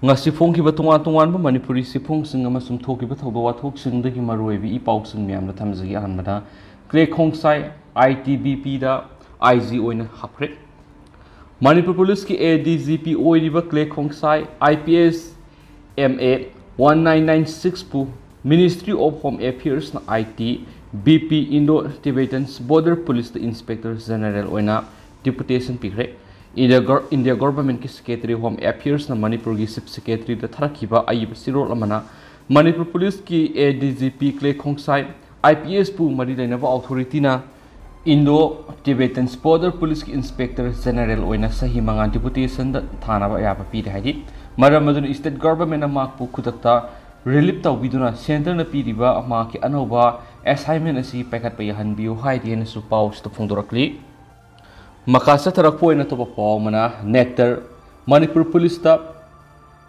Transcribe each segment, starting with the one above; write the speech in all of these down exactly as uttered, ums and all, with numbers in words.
ꯉꯁꯤ ꯐꯣꯡꯈꯤꯕ ꯇꯣꯉꯥꯟ ꯇꯣꯉꯥꯟꯕ ꯃꯅꯤꯄꯨꯔꯤ ꯆꯦꯐꯣꯡꯁꯤꯡ ꯑꯃꯁꯨꯡ ꯊꯣꯛꯈꯤꯕ ꯊꯧꯗꯣꯛ ꯋꯥꯊꯣꯛꯁꯤꯡꯗꯒꯤ ꯃꯔꯨꯑꯣꯏꯕ ꯏ ꯄꯥꯎꯁꯤꯡ ꯃꯌꯥꯝꯗ ꯊꯝꯖꯒꯦ꯫ ꯑꯍꯥꯟꯕꯗ, ꯀ꯭ꯂꯦ ꯈꯣꯡꯁꯥꯏ, ꯑꯥꯏ ꯇꯤ ꯕꯤ ꯄꯤꯗ ꯑꯥꯏ ꯖꯤ ꯑꯣꯏꯅ ꯍꯥꯞꯈ꯭ꯔꯦ꯫ ꯃꯅꯤꯄꯨꯔ ꯄꯨꯂꯤꯁꯀꯤ ꯑꯦ ꯗꯤ ꯖꯤ ꯄꯤ ꯑꯣꯏꯔꯤꯕ Kle Khongsai, I P S, M A one nine nine ꯁꯤꯛꯁꯄꯨ Ministry of Home Affairsꯅ I T B P Indo Tibetans Border Policeꯇ Inspector General ꯑꯣꯏꯅ deputation ꯄꯤꯈ꯭ꯔꯦ꯫ ꯏꯟꯗꯤꯌꯥ ꯒꯣꯔ-, ꯏꯟꯗꯤꯌꯥ ꯒꯣꯔꯚꯔꯃꯦꯟꯠꯀꯤ Secretary Home Affairsꯅ ꯃꯅꯤꯄꯨꯔꯒꯤ Chief Secretaryꯗ ꯊꯥꯔꯛꯈꯤꯕ ꯑꯏꯕ ꯆꯦꯔꯣꯜ ꯑꯃꯅ ꯃꯅꯤꯄꯨꯔ ꯄꯨꯂꯤꯁꯀꯤ ꯑꯦ ꯗꯤ G P clay Khongsai, I ꯄꯤ ꯑꯦꯁꯄꯨ ꯃꯔꯤ ꯂꯩꯅꯕ authorityꯅ Indo Tibetans Border Policeꯀꯤ Inspector General ꯑꯣꯏꯅ ꯆꯍꯤ ꯃꯉꯥ deputationꯗ ꯊꯥꯅꯕ ꯑꯌꯥꯕ ꯄꯤꯔꯦ ꯍꯥꯏꯔꯤ꯫ ꯃꯔꯝ ꯑꯗꯨꯅ state governmentꯅ ꯃꯍꯥꯛꯄꯨ ꯈꯨꯗꯛꯇ relieve ꯇꯧꯕꯤꯗꯨꯅ centreꯅ ꯄꯤꯔꯤꯕ ꯃꯍꯥꯛꯀꯤ ꯑꯅꯧꯕ assignment ꯑꯁꯤ ꯄꯥꯏꯈꯠꯄ ꯌꯥꯍꯟꯕꯤꯌꯨ ꯍꯥꯏꯔꯤ ꯍꯥꯏꯅꯁꯨ ꯄꯥꯎꯁꯤꯗ ꯐꯣꯡꯗꯣꯔꯛꯂꯤ꯫ ꯃꯈꯥ ꯆꯠꯊꯔꯛꯄ ꯑꯣꯏꯅ ꯑꯇꯣꯞꯄ ꯄꯥꯎ ꯑꯃꯅ, ꯅꯦꯛꯇꯔ, ꯃꯅꯤꯄꯨꯔ ꯄꯨꯂꯤꯁꯇ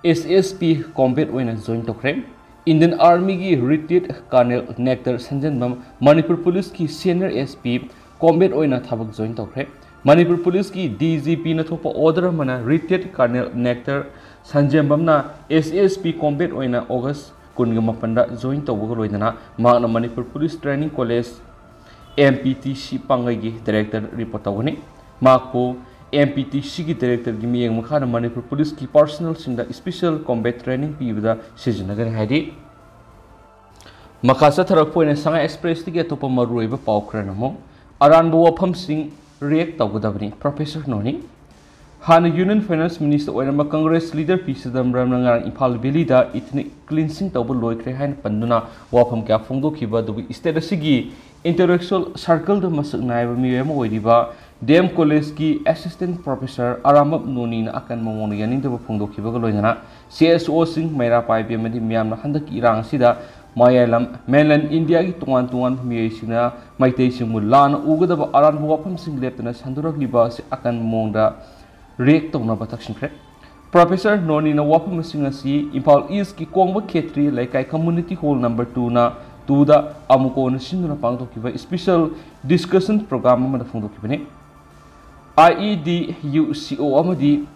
ꯑꯦꯁ ꯑꯦꯁ ꯄꯤ combat ꯑꯣꯏꯅ join ꯇꯧꯈ꯭ꯔꯦ꯫ Indian Armyꯒꯤ retired Colonel Nectar Sanjenbam Manipur ꯄꯨꯂꯤꯁꯀꯤ senior S P combat ꯑꯣꯏꯅ ꯊꯕꯛ join ꯇꯧꯈ꯭ꯔꯦ꯫ ꯃꯅꯤꯄꯨꯔ ꯄꯨꯂꯤꯁꯀꯤ D G Pꯅ ꯊꯣꯛꯄ order ꯑꯃꯅ retired Colonel ꯅꯦꯛꯇꯔ ꯁꯟꯖꯦꯟꯕꯝꯅ S S P combat ꯑꯣꯏꯅ August ꯀꯨꯟꯒ ꯃꯥꯄꯟꯗ join ꯇꯧꯕꯒ ꯂꯣꯏꯅꯅ ꯃꯍꯥꯛꯅ Manipur police training college, M P T C ꯄꯥꯡꯒꯩꯒꯤ director report ꯇꯧꯒꯅꯤ꯫ ꯃꯍꯥꯛꯄꯨ M P T Cꯒꯤ directorꯒꯤ ꯃꯤꯠꯌꯦꯡ ꯃꯈꯥꯗ ꯃꯅꯤꯄꯨꯔ ꯄꯨꯂꯤꯁꯀꯤ personnelꯁꯤꯡꯗ special combat training ꯄꯤꯕꯗ ꯁꯤꯖꯤꯟꯅꯒꯅꯤ ꯍꯥꯏꯔꯤ꯫ ꯃꯈꯥ ꯆꯠꯊꯔꯛꯄ ꯑꯣꯏꯅ ꯁꯉꯥꯏ Expressꯇꯒꯤ ꯑꯇꯣꯞꯄ ꯃꯔꯨꯑꯣꯏꯕ ꯄꯥꯎ ꯈꯔꯅ ꯑꯃꯨꯛ, ꯑꯔꯥꯟꯕ ꯋꯥꯐꯝꯁꯤꯡ react ꯇꯧꯒꯗꯕꯅꯤ, Professor ꯅꯣꯅꯤ꯫ ꯍꯥꯟꯅ Union Finance Minister ꯑꯣꯏꯔꯝꯕ Congress leader P Chidambaramꯅ ꯉꯔꯥꯡ ꯏꯝꯐꯥꯜ Valleyꯗ ethnic cleansing ꯇꯧꯕ ꯂꯣꯏꯈ꯭ꯔꯦ ꯍꯥꯏꯅ ꯄꯟꯗꯨꯅ ꯋꯥꯐꯝ ꯀꯌꯥ ꯐꯣꯡꯗꯣꯛꯈꯤꯕ ꯑꯗꯨꯒ state ꯑꯁꯤꯒꯤ intellectual circleꯗ ꯃꯁꯛ ꯅꯥꯏꯕ ꯃꯤꯑꯣꯏ ꯑꯃ ꯑꯣꯏꯔꯤꯕ D M Collegeꯀꯤ assistant professor Arambam ꯅꯣꯅꯤꯅ ꯑꯀꯟꯕ ꯃꯑꯣꯡꯗ ꯌꯥꯅꯤꯡꯗꯕ ꯐꯣꯡꯗꯣꯛꯈꯤꯕꯒ ꯂꯣꯏꯅꯅ C S Oꯁꯤꯡ, ꯃꯩꯔꯥ ꯄꯥꯏꯕꯤ ꯑꯃꯗꯤ ꯃꯤꯌꯥꯝꯅ ꯍꯟꯗꯛꯀꯤ ꯏꯔꯥꯡ ꯑꯁꯤꯗ ꯃꯌꯥꯏ ꯂꯝ, mainland Indiaꯒꯤ ꯇꯣꯉꯥꯟ ꯇꯣꯉꯥꯟꯕ ꯃꯤꯑꯣꯏꯁꯤꯡꯅ ꯃꯩꯇꯩꯁꯤꯡꯕꯨ ꯂꯥꯟꯅ ꯎꯒꯗꯕ ꯑꯔꯥꯟꯕ ꯋꯥꯐꯝꯁꯤꯡ ꯂꯦꯞꯇꯅ ꯁꯟꯗꯣꯔꯛꯂꯤꯕ ꯑꯁꯤ ꯑꯀꯟꯕ ꯃꯑꯣꯡꯗ react ꯇꯧꯅꯕ ꯇꯛꯁꯤꯟꯈ꯭ꯔꯦ꯫ Professor ꯅꯣꯅꯤꯅ ꯋꯥꯐꯝꯁꯤꯡ ꯑꯁꯤ ꯏꯝꯐꯥꯜ Eastꯀꯤ ꯀꯣꯡꯕ ꯈꯦꯇ꯭ꯔꯤ ꯂꯩꯀꯥꯏ community hall number twoꯅ, twoꯗ ꯑꯃꯨꯛ ꯍꯟꯅ ꯁꯤꯟꯗꯨꯅ ꯄꯥꯡꯊꯣꯛꯈꯤꯕ special discussion program ꯑꯃꯗ ꯐꯣꯡꯗꯣꯛꯈꯤꯕꯅꯤ꯫ I E D U C O ꯑꯃꯗꯤ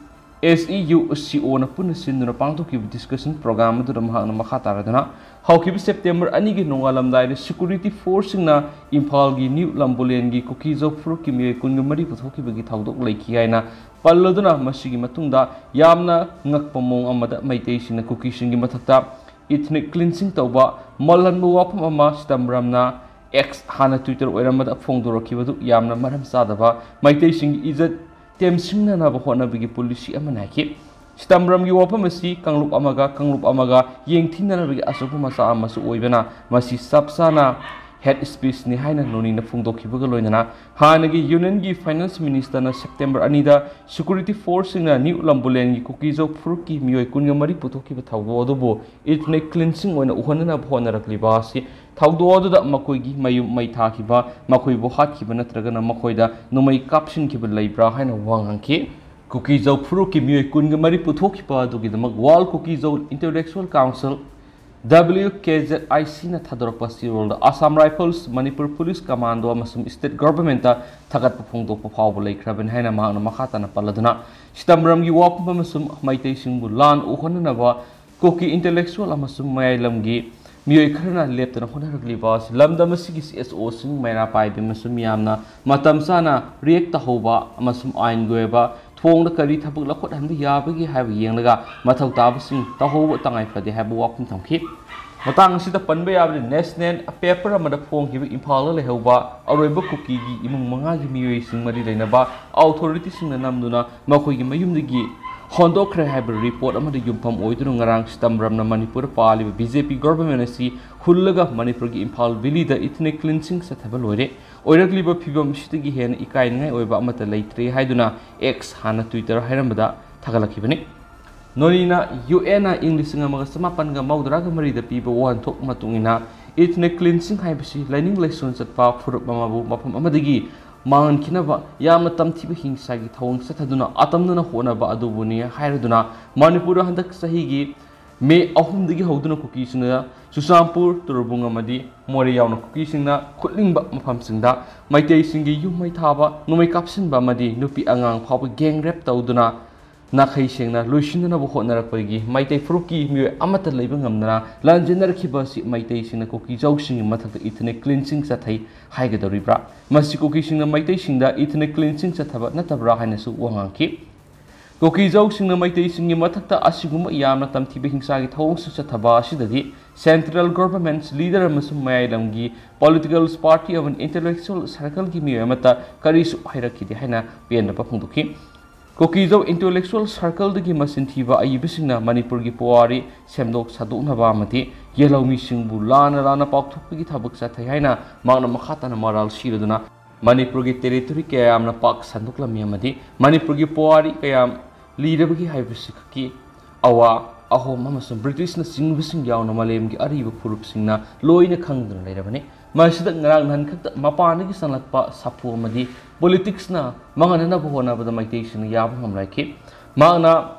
ꯑꯦꯁ ꯏ ꯌꯨ ꯁꯤ ꯑꯣꯅ ꯄꯨꯟꯅ ꯁꯤꯟꯗꯨꯅ ꯄꯥꯡꯊꯣꯛꯈꯤꯕ ꯗꯤꯁꯀꯁꯟ ꯄ꯭ꯔꯣꯒ꯭ꯔꯥꯝ ꯑꯗꯨꯗ ꯃꯍꯥꯛꯅ ꯃꯈꯥ ꯇꯥꯔꯗꯨꯅ, ꯍꯧꯈꯤꯕ ꯁꯦꯞꯇꯦꯝꯕꯔ ꯑꯅꯤꯒꯤ ꯅꯣꯡꯉꯥꯜꯂꯝꯗꯥꯏꯗ ꯁꯦꯀ꯭ꯌꯨꯔꯤꯇꯤ ꯐꯣꯔꯁꯁꯤꯡꯅ ꯏꯝꯐꯥꯜꯒꯤ ꯅ꯭ꯌꯨ ꯂꯝꯕꯨꯂꯦꯟꯒꯤ ꯀꯨꯀꯤꯖꯧ ꯐꯨꯔꯨꯞꯀꯤ ꯃꯤꯑꯣꯏ ꯀꯨꯟꯒ ꯃꯔꯤ ꯄꯨꯊꯣꯛꯈꯤꯕꯒꯤ ꯊꯧꯗꯣꯛ ꯂꯩꯈꯤ ꯍꯥꯏꯅ ꯄꯜꯂꯗꯨꯅ, ꯃꯁꯤꯒꯤ ꯃꯇꯨꯡꯗ ꯌꯥꯝꯅ ꯉꯛꯄ ꯃꯑꯣꯡ ꯑꯃꯗ ꯃꯩꯇꯩꯁꯤꯡꯅ ꯀꯨꯀꯤꯁꯤꯡꯒꯤ ꯃꯊꯛꯇ ꯏꯊꯅꯤꯛ ꯀ꯭ꯂꯤꯟꯁꯤꯡ ꯇꯧꯕ ꯃꯜꯍꯟꯕ ꯋꯥꯐꯝ ꯑꯃ ꯁꯤꯇꯝꯕꯔꯝꯅ, ꯑꯦꯛꯁ, ꯍꯥꯟꯅ ꯇ꯭ꯋꯤꯇꯔ ꯑꯣꯏꯔꯝꯕꯗ, ꯐꯣꯡꯗꯣꯔꯛꯈꯤꯕꯗꯨ ꯌꯥꯝꯅ ꯃꯔꯝ ꯆꯥꯗꯕ, ꯃꯩꯇꯩꯁꯤꯡꯒꯤ ꯏꯖꯠ ꯇꯦꯝꯁꯤꯡꯅꯅꯕ ꯍꯣꯠꯅꯕꯒꯤ ꯄꯣꯂꯤꯁꯤ ꯑꯃꯅꯤ ꯍꯥꯏꯈꯤ꯫ ꯁꯤꯇꯝꯕꯔꯝꯒꯤ ꯋꯥꯐꯝ ꯑꯁꯤ ꯀꯥꯡꯂꯨꯞ ꯑꯃꯒ ꯀꯥꯡꯂꯨꯞ ꯑꯃꯒ ꯌꯦꯡꯊꯤꯅꯅꯕꯒꯤ ꯑꯆꯧꯕ ꯃꯆꯥꯛ ꯑꯃꯁꯨ ꯑꯣꯏꯕꯅ, ꯃꯁꯤ ꯆꯞ ꯆꯥꯅ ꯍꯦꯠ ꯁ꯭ꯄꯤꯆꯅꯤ ꯍꯥꯏꯅ ꯅꯣꯅꯤꯅ ꯐꯣꯡꯗꯣꯛꯈꯤꯕꯒ ꯂꯣꯏꯅꯅ, ꯍꯥꯟꯅꯒꯤ ꯌꯨꯅꯤꯌꯟꯒꯤ ꯐꯥꯏꯅꯥꯟꯁ ꯃꯤꯅꯤꯁꯇꯔꯅ ꯁꯦꯞꯇꯦꯝꯕꯔ ꯑꯅꯤꯗ ꯁꯦꯀ꯭ꯌꯨꯔꯤꯇꯤ ꯐꯣꯔꯁꯁꯤꯡꯅ ꯅ꯭ꯌꯨ ꯂꯝꯕꯨꯂꯦꯟꯒꯤ ꯀꯨꯀꯤꯖꯧ ꯐꯨꯔꯨꯞꯀꯤ ꯃꯤꯑꯣꯏ ꯀꯨꯟꯒ ꯃꯔꯤ ꯄꯨꯊꯣꯛꯈꯤꯕ ꯊꯧꯗꯣꯛ ꯑꯗꯨꯕꯨ ꯏꯊꯅꯤꯛ ꯀ꯭ꯂꯤꯟꯁꯤꯡ ꯑꯣꯏꯅ ꯎꯍꯟꯅꯅꯕ ꯍꯣꯠꯅꯔꯛꯂꯤꯕ ꯑꯁꯤ ꯊꯧꯗꯣꯛ ꯑꯗꯨꯗ ꯃꯈꯣꯏꯒꯤ ꯃꯌꯨꯝ ꯃꯩ ꯊꯥꯈꯤꯕ, ꯃꯈꯣꯏꯕꯨ ꯍꯥꯠꯈꯤꯕ ꯅꯠꯇ꯭ꯔꯒꯅ ꯃꯈꯣꯏꯗ ꯅꯣꯡꯃꯩ ꯀꯥꯞꯁꯤꯟꯈꯤꯕ ꯂꯩꯕ꯭ꯔꯥ ꯍꯥꯏꯅ ꯋꯥ ꯉꯥꯡꯈꯤ꯫ ꯀꯨꯀꯤꯖꯧ ꯐꯨꯔꯨꯞꯀꯤ ꯃꯤꯑꯣꯏ ꯀꯨꯟꯒ ꯃꯔꯤ ꯄꯨꯊꯣꯛꯈꯤꯕ ꯑꯗꯨꯒꯤꯗꯃꯛ ꯋꯥꯔꯜ ꯀꯨꯀꯤꯖꯧ intellectual council, W K Z I ꯁꯤꯅ ꯊꯥꯗꯣꯔꯛꯄ ꯆꯦꯔꯣꯜꯗ Assam Rifles, Manipur police commando ꯑꯃꯁꯨꯡ ꯁ꯭ꯇꯦꯠ ꯒꯚꯔꯟꯃꯦꯟꯠꯇ ꯊꯥꯒꯠꯄ ꯐꯣꯡꯗꯣꯛꯄ ꯐꯥꯎꯕ ꯂꯩꯈ꯭ꯔꯕꯅꯤ ꯍꯥꯏꯅ ꯃꯍꯥꯛꯅ ꯃꯈꯥ ꯇꯥꯅ ꯄꯜꯂꯗꯨꯅ, ꯁꯤꯇꯝꯕꯔꯝꯒꯤ ꯋꯥꯐꯝ ꯑꯃꯁꯨꯡ ꯃꯩꯇꯩꯁꯤꯡꯕꯨ ꯂꯥꯟ ꯑꯣꯛꯍꯟꯅꯅꯕ ꯀꯨꯀꯤ ꯏꯟꯇꯦꯂꯦꯛꯆꯨꯑꯦꯜ ꯑꯃꯁꯨꯡ ꯃꯌꯥꯏ ꯂꯝꯒꯤ ꯃꯤꯑꯣꯏ ꯈꯔꯅ ꯂꯦꯞꯇꯅ ꯍꯣꯠꯅꯔꯛꯂꯤꯕ ꯑꯁꯤ ꯂꯝꯗꯝ ꯑꯁꯤꯒꯤ ꯁꯤ ꯑꯦꯁ ꯑꯣꯁꯤꯡ ꯃꯩꯔꯥ ꯄꯥꯏꯕ ꯑꯃꯁꯨꯡ ꯃꯤꯌꯥꯝꯅ ꯃꯇꯝ ꯆꯥꯅ ꯔꯤꯌꯦꯛ ꯇꯧꯍꯧꯕ ꯑꯃꯁꯨꯡ ꯑꯥꯏꯟꯒꯤ ꯑꯣꯏꯕ ꯊꯣꯡꯗ ꯀꯔꯤ ꯊꯕꯛ ꯂꯧꯈꯠꯍꯟꯕ ꯌꯥꯕꯒꯦ ꯍꯥꯏꯕ ꯌꯦꯡꯂꯒ ꯃꯊꯧ ꯇꯥꯕꯁꯤꯡ ꯇꯧꯍꯧꯕ ꯇꯉꯥꯏ ꯐꯗꯦ ꯍꯥꯏꯕ ꯋꯥꯐꯝ ꯊꯝꯈꯤ꯫ ꯃꯇꯥꯡ ꯑꯁꯤꯗ ꯄꯟꯕ ꯌꯥꯕꯗꯤ ꯅꯦꯁꯅꯦꯜ ꯄꯦꯄꯔ ꯑꯃꯗ ꯐꯣꯡꯈꯤꯕ ꯏꯝꯐꯥꯜꯗ ꯂꯩꯍꯧꯕ ꯑꯔꯣꯏꯕ ꯀꯨꯀꯤꯒꯤ ꯏꯃꯨꯡ ꯃꯉꯥꯒꯤ ꯃꯤꯑꯣꯏꯁꯤꯡ ꯃꯔꯤ ꯂꯩꯅꯕ ꯑꯣꯊꯣꯔꯤꯇꯤꯁꯤꯡꯅ ꯅꯝꯗꯨꯅ ꯃꯈꯣꯏꯒꯤ ꯃꯌꯨꯝꯗꯒꯤ ꯍꯣꯟꯗꯣꯛꯈ꯭ꯔꯦ ꯍꯥꯏꯕ ꯔꯤꯄꯣꯔꯠ ꯑꯃꯗ ꯌꯨꯝꯐꯝ ꯑꯣꯏꯗꯨꯅ ꯉꯔꯥꯡ ꯁꯤꯇꯝꯕꯔꯝꯅ ꯃꯅꯤꯄꯨꯔꯗ ꯄꯥꯜꯂꯤꯕ ꯕꯤ ꯖꯦ ꯄꯤ ꯒꯣꯚꯔꯟꯃꯦꯟꯠ ꯑꯁꯤ ꯍꯨꯜꯂꯒ ꯃꯅꯤꯄꯨꯔꯒꯤ ꯏꯝꯐꯥꯜ ꯚꯦꯂꯤꯗ ꯏꯊꯅꯤꯛ ꯀ꯭ꯂꯤꯟꯁꯤꯡ ꯆꯠꯊꯕ ꯂꯣꯏꯔꯦ꯫ ꯑꯣꯏꯔꯛꯂꯤꯕ ꯐꯤꯕꯝ ꯑꯁꯤꯗꯒꯤ ꯍꯦꯟꯅ ꯏꯀꯥꯏꯅꯤꯡꯉꯥꯏ ꯑꯣꯏꯕ ꯑꯃꯠꯇ ꯂꯩꯇ꯭ꯔꯦ ꯍꯥꯏꯗꯨꯅ ꯑꯦꯛꯁ, ꯍꯥꯟꯅ ꯇ꯭ꯋꯤꯇꯔ ꯍꯥꯏꯔꯝꯕꯗ ꯊꯥꯒꯠꯂꯛꯈꯤꯕꯅꯤ꯫ ꯅꯣꯅꯤꯅ ꯌꯨ ꯑꯦꯟꯅ ꯏꯪ ꯂꯤꯁꯤꯡ ꯑꯃꯒ ꯆꯃꯥꯄꯟꯒ ꯃꯧꯗ꯭ꯔꯥꯒ ꯃꯔꯤꯗ ꯄꯤꯕ ꯋꯥꯍꯟꯊꯣꯛ ꯃꯇꯨꯡ ꯏꯟꯅ ꯏꯊꯅꯤꯛ ꯀ꯭ꯂꯤꯟꯁꯤꯡ ꯍꯥꯏꯕꯁꯤ ꯂꯥꯏꯅꯤꯡ ꯂꯥꯏꯁꯣꯟ ꯆꯠꯄ ꯐꯨꯔꯨꯞ ꯑꯃꯕꯨ ꯃꯐꯝ ꯑꯃꯗꯒꯤ ꯃꯥꯡꯍꯟꯈꯤꯅꯕ ꯌꯥꯝꯅ ꯇꯝꯊꯤꯕ ꯍꯤꯡꯁꯥꯒꯤ ꯊꯧꯑꯣꯡ ꯆꯠꯊꯗꯨꯅ ꯑꯇꯝꯅꯅ ꯍꯣꯠꯅꯕ ꯑꯗꯨꯕꯨꯅꯤ ꯍꯥꯏꯔꯗꯨꯅ, ꯃꯅꯤꯄꯨꯔꯗ ꯍꯟꯗꯛ ꯆꯍꯤꯒꯤ ꯃꯦ ꯑꯍꯨꯝꯗꯒꯤ ꯍꯧꯗꯨꯅ ꯀꯨꯀꯤꯁꯤꯡꯅ ꯆꯨꯔꯆꯥꯟꯄꯨꯔ, ꯇꯨꯔꯕꯨꯡ ꯑꯃꯗꯤ ꯃꯣꯔꯦ ꯌꯥꯎꯅ ꯀꯨꯀꯤꯁꯤꯡꯅ ꯈꯨꯠꯂꯤꯡꯕ ꯃꯐꯝꯁꯤꯡꯗ ꯃꯩꯇꯩꯁꯤꯡꯒꯤ ꯌꯨꯝ ꯃꯩ ꯊꯥꯕ, ꯅꯣꯡꯃꯩ ꯀꯥꯞꯁꯤꯟꯕ ꯑꯃꯗꯤ ꯅꯨꯄꯤ ꯑꯉꯥꯡ ꯐꯥꯎꯕ ꯒꯦꯡ ꯔꯦꯞ ꯇꯧꯗꯨꯅ ꯅꯥꯈꯩ ꯁꯦꯡꯅ ꯂꯣꯏꯁꯤꯟꯅꯅꯕ ꯍꯣꯠꯅꯔꯛꯄꯗꯒꯤ ꯃꯩꯇꯩ ꯐꯨꯔꯨꯞꯀꯤ ꯃꯤꯑꯣꯏ ꯑꯃꯠꯇ ꯂꯩꯕ ꯉꯝꯗꯅ ꯂꯥꯟꯖꯦꯟꯅꯔꯛꯈꯤꯕ ꯑꯁꯤ ꯃꯩꯇꯩꯁꯤꯡꯅ ꯀꯨꯀꯤꯖꯧꯁꯤꯡꯒꯤ ꯃꯊꯛꯇ ethnic cleansing ꯆꯠꯊꯩ ꯍꯥꯏꯒꯗꯧꯔꯤꯕ꯭ꯔꯥ? ꯃꯁꯤ ꯀꯨꯀꯤꯁꯤꯡꯅ ꯃꯩꯇꯩꯁꯤꯡꯗ ethnic cleansing ꯆꯠꯊꯕ ꯅꯠꯇꯕ꯭ꯔꯥ ꯍꯥꯏꯅꯁꯨ ꯋꯥ ꯉꯥꯡꯈꯤ꯫ ꯀꯨꯀꯤꯖꯧꯁꯤꯡꯅ ꯃꯩꯇꯩꯁꯤꯡꯒꯤ ꯃꯊꯛꯇ ꯑꯁꯤꯒꯨꯝꯕ ꯌꯥꯝꯅ ꯇꯝꯊꯤꯕ ꯍꯤꯡꯁꯥꯒꯤ ꯊꯧꯑꯣꯡꯁꯤꯡ ꯆꯠꯊꯕ ꯑꯁꯤꯗꯗꯤ central government leader ꯑꯃꯁꯨꯡ ꯃꯌꯥꯏ ꯂꯝꯒꯤ political party ꯑꯃꯗꯤ intellectual circleꯒꯤ ꯃꯤꯑꯣꯏ ꯑꯃꯠꯇ ꯀꯔꯤꯁꯨ ꯍꯥꯏꯔꯛꯈꯤꯗꯦ ꯍꯥꯏꯅ ꯄꯦꯟꯗꯕ ꯐꯣꯡꯗꯣꯛꯈꯤ꯫ ꯀꯨꯀꯤꯖꯧ intellectual circleꯗꯒꯤ ꯃꯆꯤꯟ ꯊꯤꯕ ꯑꯏꯕꯁꯤꯡꯅ ꯃꯅꯤꯄꯨꯔꯒꯤ ꯄꯨꯋꯥꯔꯤ ꯁꯦꯝꯗꯣꯛ ꯁꯥꯗꯣꯛꯅꯕ ꯑꯃꯗꯤ ꯌꯦꯜꯍꯧꯃꯤꯁꯤꯡꯕꯨ ꯂꯥꯟꯅ ꯂꯥꯟꯅ ꯄꯥꯎꯊꯣꯛꯄꯒꯤ ꯊꯕꯛ ꯆꯠꯊꯩ ꯍꯥꯏꯅ ꯃꯍꯥꯛꯅ ꯃꯈꯥ ꯇꯥꯅ ꯃꯔꯥꯜ ꯁꯤꯔꯗꯨꯅ ꯃꯅꯤꯄꯨꯔꯒꯤ territory ꯀꯌꯥ ꯌꯥꯝꯅ ꯄꯥꯛ ꯁꯟꯗꯣꯛꯂꯝꯃꯤ ꯑꯃꯗꯤ ꯃꯅꯤꯄꯨꯔꯒꯤ ꯄꯨꯋꯥꯔꯤ ꯀꯌꯥ ꯂꯤꯔꯕꯒꯤ ꯍꯥꯏꯕꯁꯤ ꯈꯛꯀꯤ ꯑꯋꯥ ꯑꯍꯣꯝ ꯑꯃꯁꯨꯡ ꯕ꯭ꯔꯤꯇꯤꯁꯅꯆꯤꯡꯕꯁꯤꯡ ꯌꯥꯎꯅ ꯃꯥꯂꯦꯝꯒꯤ ꯑꯔꯤꯕ ꯐꯨꯔꯨꯞꯁꯤꯡꯅ ꯂꯣꯏꯅ ꯈꯪꯗꯨꯅ ꯂꯩꯔꯕꯅꯤ꯫ ꯃꯁꯤꯗ ꯉꯔꯥꯡ ꯅꯍꯥꯟ ꯈꯛꯇ ꯃꯄꯥꯟꯗꯒꯤ ꯆꯪꯂꯛꯄ ꯁꯥꯐꯨ ꯑꯃꯗꯤ politicsꯅ ꯃꯥꯡꯍꯟꯅꯅꯕ ꯍꯣꯠꯅꯕꯗ ꯃꯩꯇꯩꯁꯤꯡꯅ ꯌꯥꯕ ꯉꯝꯂꯛꯈꯤ꯫ ꯃꯍꯥꯛꯅ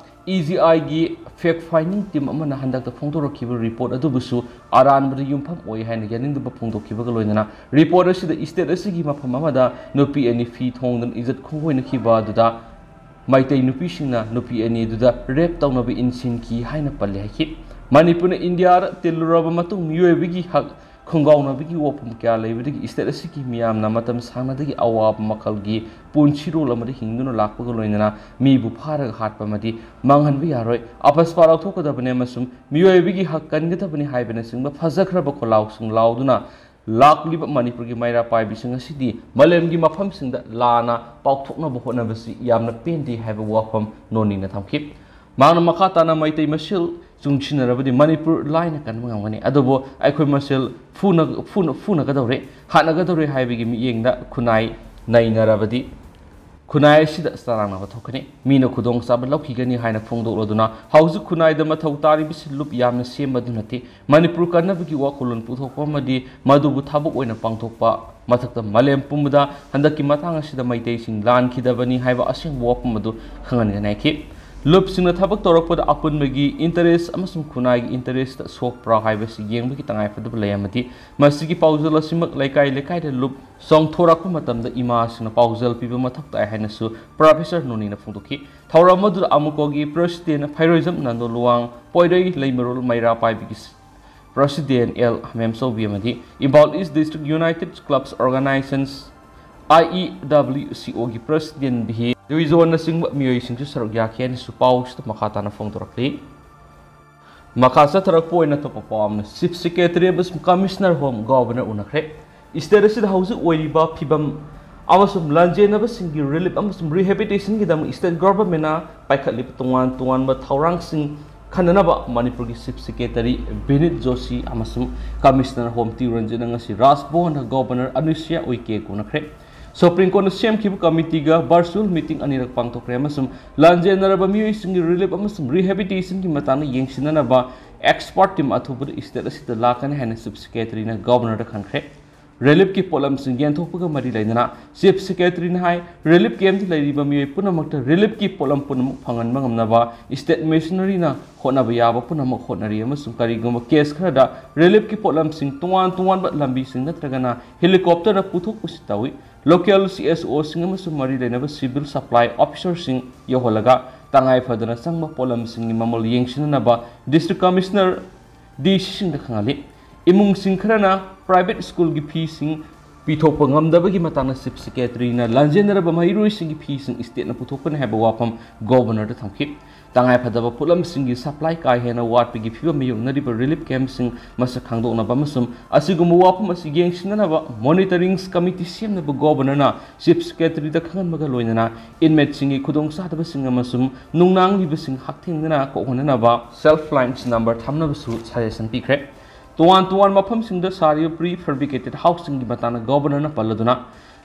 EGIꯒꯤ fact finding team ꯑꯃꯅ ꯍꯟꯗꯛꯇ ꯐꯣꯡꯗꯣꯔꯛꯈꯤꯕ report ꯑꯗꯨꯕꯨꯁꯨ ꯑꯔꯥꯟꯕꯗ ꯌꯨꯝꯐꯝ ꯑꯣꯏ ꯍꯥꯏꯅ ꯌꯥꯅꯤꯡꯗꯕ ꯐꯣꯡꯗꯣꯛꯈꯤꯕꯒ ꯂꯣꯏꯅꯅ report ꯑꯁꯤꯗ state ꯑꯁꯤꯒꯤ ꯃꯐꯝ ꯑꯃꯗ ꯅꯨꯄꯤ ꯑꯅꯤ ꯐꯤ ꯊꯣꯡꯗꯨꯅ ꯏꯖꯠ ꯈꯣꯡꯒꯣꯏꯅꯈꯤꯕ ꯑꯗꯨꯗ ꯃꯩꯇꯩ ꯅꯨꯄꯤꯁꯤꯡꯅ ꯅꯨꯄꯤ ꯑꯅꯤ ꯑꯗꯨꯗ rape ꯇꯧꯅꯕ ꯏꯟꯁꯤꯟꯈꯤ ꯍꯥꯏꯅ ꯄꯜꯂꯤ ꯍꯥꯏꯈꯤ꯫ ꯃꯅꯤꯄꯨꯔꯅ ꯏꯟꯗꯤꯌꯥꯗ ꯇꯤꯜꯂꯨꯔꯕ ꯃꯇꯨꯡ ꯃꯤꯑꯣꯏꯕꯒꯤ ꯍꯛ ꯈꯣꯡꯒꯥꯎꯅꯕꯒꯤ ꯋꯥꯐꯝ ꯀꯌꯥ ꯂꯩꯕꯗꯒꯤ state ꯑꯁꯤꯒꯤ ꯃꯤꯌꯥꯝꯅ ꯃꯇꯝ ꯁꯥꯡꯅꯗꯒꯤ ꯑꯋꯥꯕ ꯃꯈꯜꯒꯤ ꯄꯨꯟꯁꯤꯔꯣꯜ ꯑꯃꯗ ꯍꯤꯡꯗꯨꯅ ꯂꯥꯛꯄꯒ ꯂꯣꯏꯅꯅ ꯃꯤꯕꯨ ꯐꯥꯔꯒ ꯍꯥꯠꯄ ꯑꯃꯗꯤ ꯃꯥꯡꯍꯟꯕ ꯌꯥꯔꯣꯏ, ꯑꯄꯁꯄꯥ ꯂꯧꯊꯣꯛꯀꯗꯕꯅꯤ ꯑꯃꯁꯨꯡ ꯃꯤꯑꯣꯏꯕꯒꯤ ꯍꯛ ꯀꯟꯒꯗꯕꯅꯤ ꯍꯥꯏꯕꯅꯆꯤꯡꯕ ꯐꯖꯈ꯭ꯔꯕ ꯈꯣꯜꯂꯥꯎꯁꯤꯡ ꯂꯥꯎꯗꯨꯅ ꯂꯥꯛꯂꯤꯕ ꯃꯅꯤꯄꯨꯔꯒꯤ ꯃꯩꯔꯥ ꯄꯥꯏꯕꯤꯁꯤꯡ ꯑꯁꯤꯗꯤ ꯃꯥꯂꯦꯝꯒꯤ ꯃꯐꯝꯁꯤꯡꯗ ꯂꯥꯟꯅ ꯄꯥꯎꯊꯣꯛꯅꯕ ꯍꯣꯠꯅꯕꯁꯤ ꯌꯥꯝꯅ ꯄꯦꯟꯗꯦ ꯍꯥꯏꯕ ꯋꯥꯐꯝ ꯅꯣꯅꯤꯡꯅ ꯊꯝꯈꯤ꯫ ꯃꯍꯥꯛꯅ ꯃꯈꯥ ꯇꯥꯅ ꯃꯩꯇꯩ ꯃꯁꯦꯜ ꯆꯨꯡꯁꯤꯟꯅꯔꯕꯗꯤ ꯃꯅꯤꯄꯨꯔ ꯂꯥꯏꯅ ꯀꯟꯕ ꯉꯝꯒꯅꯤ, ꯑꯗꯨꯕꯨ ꯑꯩꯈꯣꯏ ꯃꯁꯦꯜ ꯐꯨꯅ-, ꯐꯨꯅ-, ꯐꯨꯅꯒꯗꯧꯔꯦ, ꯍꯥꯠꯅꯒꯗꯧꯔꯦ ꯍꯥꯏꯕꯒꯤ ꯃꯤꯠꯌꯦꯡꯗ ꯈꯨꯟꯅꯥꯏ ꯅꯩꯅꯔꯕꯗꯤ ꯈꯨꯟꯅꯥꯏ ꯑꯁꯤꯗ ꯆꯔꯥꯡꯅꯕ ꯊꯣꯛꯀꯅꯤ꯫ ꯃꯤꯅ ꯈꯨꯗꯣꯡꯆꯥꯕ ꯂꯧꯈꯤꯒꯅꯤ ꯍꯥꯏꯅ ꯐꯣꯡꯗꯣꯛꯂꯗꯨꯅ ꯍꯧꯖꯤꯛ ꯈꯨꯟꯅꯥꯏꯗ ꯃꯊꯧ ꯇꯥꯔꯤꯕꯁꯤ ꯂꯨꯞ ꯌꯥꯝꯅ ꯁꯦꯝꯕꯗꯨ ꯅꯠꯇꯦ꯫ ꯃꯅꯤꯄꯨꯔ ꯀꯟꯅꯕꯒꯤ ꯋꯥꯈꯜꯂꯣꯟ ꯄꯨꯊꯣꯛꯄ ꯑꯃꯗꯤ ꯃꯗꯨꯕꯨ ꯊꯕꯛ ꯑꯣꯏꯅ ꯄꯥꯡꯊꯣꯛꯄ ꯃꯊꯛꯇ ꯃꯥꯂꯦꯝ ꯄꯨꯝꯕꯗ ꯍꯟꯗꯛꯀꯤ ꯃꯇꯥꯡ ꯑꯁꯤꯗ ꯃꯩꯇꯩꯁꯤꯡ ꯂꯥꯟꯈꯤꯗꯕꯅꯤ ꯍꯥꯏꯕ ꯑꯁꯦꯡꯕ ꯋꯥꯐꯝ ꯑꯗꯨ ꯈꯪꯍꯟꯒꯅꯤ ꯍꯥꯏꯈꯤ꯫ ꯂꯨꯞꯁꯤꯡꯅ ꯊꯕꯛ ꯇꯧꯔꯛꯄꯗ ꯑꯄꯨꯟꯕꯒꯤ interest ꯑꯃꯁꯨꯡ ꯈꯨꯟꯅꯥꯏꯒꯤ interest ꯁꯣꯛꯄ꯭ꯔꯥ ꯍꯥꯏꯕꯁꯤ ꯌꯦꯡꯕꯒꯤ ꯇꯉꯥꯏꯐꯗꯕ ꯂꯩ ꯑꯃꯗꯤ ꯃꯁꯤꯒꯤ ꯄꯥꯎꯖꯦꯜ ꯑꯁꯤꯃꯛ ꯂꯩꯀꯥꯏ ꯂꯩꯀꯥꯏꯗ ꯂꯨꯞ ꯆꯣꯡꯊꯣꯔꯛꯄ ꯃꯇꯝꯗ ꯏꯃꯥꯁꯤꯡꯅ ꯄꯥꯎꯖꯦꯜ ꯄꯤꯕ ꯃꯊꯧ ꯇꯥꯏ ꯍꯥꯏꯅꯁꯨ Professor ꯅꯣꯅꯤꯅ ꯐꯣꯡꯗꯣꯛꯈꯤ꯫ ꯊꯧꯔꯝ ꯑꯗꯨꯗ ꯑꯃꯨꯀꯣꯒꯤ President ꯐꯩꯔꯣꯏꯖꯝ Nando Luwang, ꯄꯣꯏꯔꯩ ꯂꯩꯃꯔꯣꯜ ꯃꯩꯔꯥ ꯄꯥꯏꯕꯤꯒꯤ President L ꯍꯃꯦꯝꯆꯧꯕꯤ ꯑꯃꯗꯤ Imphal East District United Clubs Organizations, IEWCO ꯒꯤ President ꯚꯤ ꯗꯨꯏꯖꯣꯟꯅꯆꯤꯡꯕ ꯃꯤꯑꯣꯏꯁꯤꯡꯁꯨ ꯁꯔꯨꯛ ꯌꯥꯈꯤ ꯍꯥꯏꯅꯁꯨ ꯄꯥꯎꯁꯤꯗ ꯃꯈꯥ ꯇꯥꯅ ꯐꯣꯡꯗꯣꯔꯛꯂꯤ꯫ ꯃꯈꯥ ꯆꯠꯊꯔꯛꯄ ꯑꯣꯏꯅ ꯑꯇꯣꯞꯄ ꯄꯥꯎ ꯑꯃꯅ, Chief Secretary ꯑꯃꯁꯨꯡ Commissioner Home Governor ꯎꯅꯈ꯭ꯔꯦ꯫ State ꯑꯁꯤꯗ ꯍꯧꯖꯤꯛ ꯑꯣꯏꯔꯤꯕ ꯐꯤꯕꯝ ꯑꯃꯁꯨꯡ ꯂꯥꯟꯖꯦꯟꯅꯕꯁꯤꯡꯒꯤ relief ꯑꯃꯁꯨꯡ rehabilitation ꯒꯤꯗꯃꯛ state government ꯅ ꯄꯥꯏꯈꯠꯂꯤꯕ ꯇꯣꯉꯥꯟ ꯇꯣꯉꯥꯟꯕ ꯊꯧꯔꯥꯡꯁꯤꯡ ꯈꯟꯅꯅꯕ ꯃꯅꯤꯄꯨꯔꯒꯤ Chief Secretary ꯕꯤꯅꯤꯠ ꯖꯣꯁꯤ ꯑꯃꯁꯨꯡ Commissioner Home ꯇꯤ ꯔꯟꯖꯤꯠꯅ ꯉꯁꯤ ꯔꯥꯖ ꯚꯋꯟꯗ Governor ꯑꯅꯨꯁꯨꯏꯌꯥ ꯎꯏꯀꯦ ꯎꯅꯈ꯭ꯔꯦ꯫ Supreme Court ꯅ ꯁꯦꯝꯈꯤꯕ committee ꯒ virtual meeting ꯑꯅꯤꯔꯛ ꯄꯥꯡꯊꯣꯛꯈ꯭ꯔꯦ ꯑꯃꯁꯨꯡ ꯂꯥꯟꯖꯦꯟꯅꯔꯕ ꯃꯤꯑꯣꯏꯁꯤꯡꯒꯤ relief ꯑꯃꯁꯨꯡ rehabilitation ꯒꯤ ꯃꯇꯥꯡꯗ ꯌꯦꯡꯁꯤꯟꯅꯅꯕ expert team ꯑꯊꯨꯕꯗ state ꯑꯁꯤꯗ ꯂꯥꯛꯀꯅꯤ ꯍꯥꯏꯅ Chief Secretary ꯅ Governor ꯗ ꯈꯟꯈ꯭ꯔꯦ꯫ Relief ꯀꯤ ꯄꯣꯠꯂꯝꯁꯤꯡ ꯌꯦꯟꯊꯣꯛꯄꯒ ꯃꯔꯤ ꯂꯩꯅꯅ Chief Secretary ꯅ ꯍꯥꯏ, relief camp ꯇ ꯂꯩꯔꯤꯕ ꯃꯤꯑꯣꯏ ꯄꯨꯝꯅꯃꯛꯇ relief ꯀꯤ ꯄꯣꯠꯂꯝ ꯄꯨꯝꯅꯃꯛ ꯐꯪꯍꯟꯕ ꯉꯝꯅꯕ state machinery ꯅ ꯍꯣꯠꯅꯕ ꯌꯥꯕ ꯄꯨꯝꯅꯃꯛ ꯍꯣꯠꯅꯔꯤ ꯑꯃꯁꯨꯡ ꯀꯔꯤꯒꯨꯝꯕ case ꯈꯔꯗ relief ꯀꯤ ꯄꯣꯠꯂꯝꯁꯤꯡ ꯇꯣꯉꯥꯟ ꯇꯣꯉꯥꯟꯕ ꯂꯝꯕꯤꯁꯤꯡ ꯅꯠꯇ꯭ꯔꯒꯅ helicopter ꯅ ꯄꯨꯊꯣꯛ ꯄꯨꯁꯤꯟ ꯇꯧꯏ꯫ Local C S O ꯁꯤꯡ ꯑꯃꯁꯨꯡ ꯃꯔꯤ ꯂꯩꯅꯕ civil supply officer ꯁꯤꯡ ꯌꯧꯍꯜꯂꯒ ꯇꯉꯥꯏ ꯐꯗꯅ ꯆꯪꯕ ꯄꯣꯠꯂꯝꯁꯤꯡꯒꯤ ꯃꯃꯜ ꯌꯦꯡꯁꯤꯟꯅꯅꯕ District Commissioner ꯗꯤ ꯁꯤ ꯁꯤꯡꯗ ꯈꯪꯍꯜꯂꯤ꯫ ꯏꯃꯨꯡꯁꯤꯡ ꯈꯔꯅ private school ꯒꯤ fees ꯁꯤꯡ ꯄꯤꯊꯣꯛꯄ ꯉꯝꯗꯕꯒꯤ ꯃꯇꯥꯡꯗ Chief Secretary ꯅ ꯂꯥꯟꯖꯦꯟꯅꯔꯕ ꯃꯍꯩꯔꯣꯏꯁꯤꯡꯒꯤ fees ꯁꯤꯡ state ꯅ ꯄꯨꯊꯣꯛꯀꯅꯤ ꯍꯥꯏꯕ ꯋꯥꯐꯝ Governor ꯗ ꯊꯝꯈꯤ꯫ ꯇꯉꯥꯏ ꯐꯗꯕ ꯄꯣꯠꯂꯝꯁꯤꯡꯒꯤ supply ꯀꯥ ꯍꯦꯟꯅ ꯋꯥꯠꯄꯒꯤ ꯐꯤꯕꯝ ꯃꯥꯌꯣꯛꯅꯔꯤꯕ relief camp ꯁꯤꯡ ꯃꯁꯛ ꯈꯪꯗꯣꯛꯅꯕ ꯑꯃꯁꯨꯡ ꯑꯁꯤꯒꯨꯝꯕ ꯋꯥꯐꯝ ꯑꯁꯤ ꯌꯦꯡꯁꯤꯟꯅꯅꯕ monitoring committee ꯁꯦꯝꯅꯕ Governor ꯅ Chief Secretary ꯗ ꯈꯪꯍꯟꯕꯒ ꯂꯣꯏꯅꯅ inmate ꯁꯤꯡꯒꯤ ꯈꯨꯗꯣꯡꯆꯥꯗꯕꯁꯤꯡ ꯑꯃꯁꯨꯡ ꯅꯨꯡꯅꯥꯡꯂꯤꯕꯁꯤꯡ ꯍꯛꯊꯦꯡꯅꯅ ꯀꯣꯛꯍꯟꯅꯅꯕ helplines number ꯊꯝꯅꯕꯁꯨ suggestion ꯄꯤꯈ꯭ꯔꯦ꯫ ꯇꯣꯉꯥꯟ ꯇꯣꯉꯥꯟꯕ ꯃꯐꯝꯁꯤꯡꯗ ꯁꯥꯔꯤꯕ prefabricated house ꯁꯤꯡꯒꯤ ꯃꯇꯥꯡꯗ Governor ꯅ ꯄꯜꯂꯗꯨꯅ,